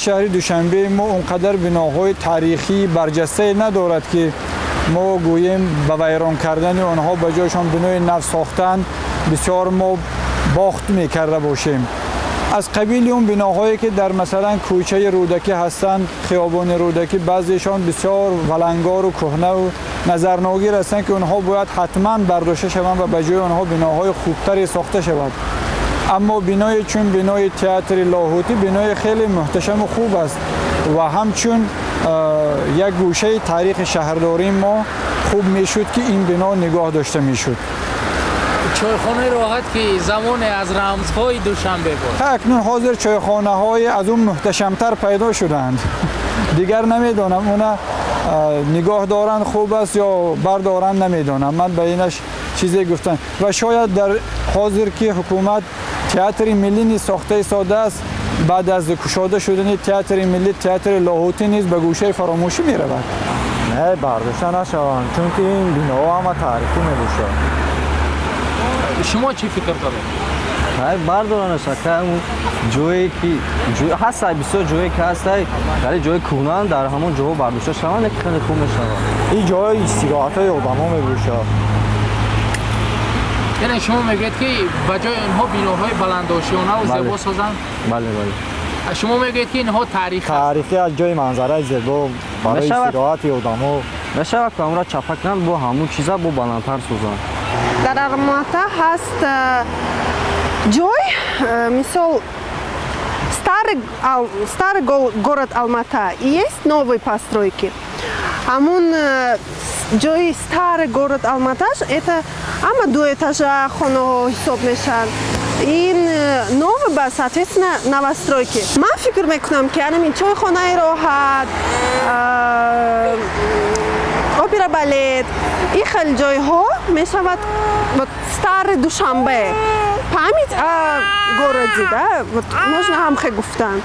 Шаҳри Душанбе мо он қадар биноҳои таърихии барҷастае надорад, ки мо гӯем ба вайрон кардани онҳо ба ҷойшон бинои нав сохтан бисёр мо бохт мекарда бошем. Аз қабили он биноҳое ки дар масалан кӯчаи Рӯдакӣ ҳастанд, хиёбони Рӯдакӣ, баъзешон бисёр валангору кӯҳнаву назарногир ҳастанд, ки онҳо бояд ҳатман бардошта шаванд ва ба ҷои онҳо биноҳои хубтаре сохта шавад. Аммо биное чун бинои театри Лоҳутӣ бинои хеле муҳташаму хуб аст ва ҳамчун як гӯшаи таърихи шаҳрдории мо хуб мешуд, ки ин бино нигоҳ дошта мешуд. Чойхонаи Роҳат, ки замоне аз рамзҳои Душанбе буд. Акнун ҳозир чойхонаҳои аз он муҳташамтар пайдо шуданд. Дигар намедонам, уна нигоҳ доранд хуб аст ё бардоранд, намедонам. Ман ба инаш чизе гуфтам ва шояд дар ҳозир ки ҳукумат театри миллӣ низ сохта истодааст, баъд аз кушода шудани театри миллӣ театри Лоҳутӣ низ ба гӯшаи фаромӯшӣ меравад. Не, бардошта нашаванд, чунки ин биноҳо ҳама таърихӣ мебошад. Шумо чӣ фикр доред? Бардоранаш, ҷое ки ҳастай, бисёр ҷое ки ҳастай, вале ҷои кӯҳнаанд, дар ҳамон ҷоҳо бардошта шаванд, яке хеле хуб мешавад. Ин ҷои истироҳатҳои одамо мебошад. Яъне шумо мегӯед, ки ба ҷои инҳо биноҳои баландошёнаву зебо созанд? Бале, бале. Шумо мегӯед, ки инҳо таърих таърихӣ аз ҷои манзараи зебо барои истироҳати одамо. Мешавад, ки ҳамонро чапа кунанд, бо ҳамун чиза бо баландтар созанд. Дар Алмата ҳаст ҷой, мисол, старый город Алмата и есть новые постройки. Ҳамун ҷои старый город Алматаш, это ҳама ду этажа хонаҳо ҳисоб мешаванд. Ин новый ба, соответственно, новостройки. Ман фикр мекунам, ки анамин чойхонаи Роҳат, опера балет, ин хел ҷойҳо мешавад вот старый Душанбе, память о городе, да, вот можно ҳамхе гуфтан.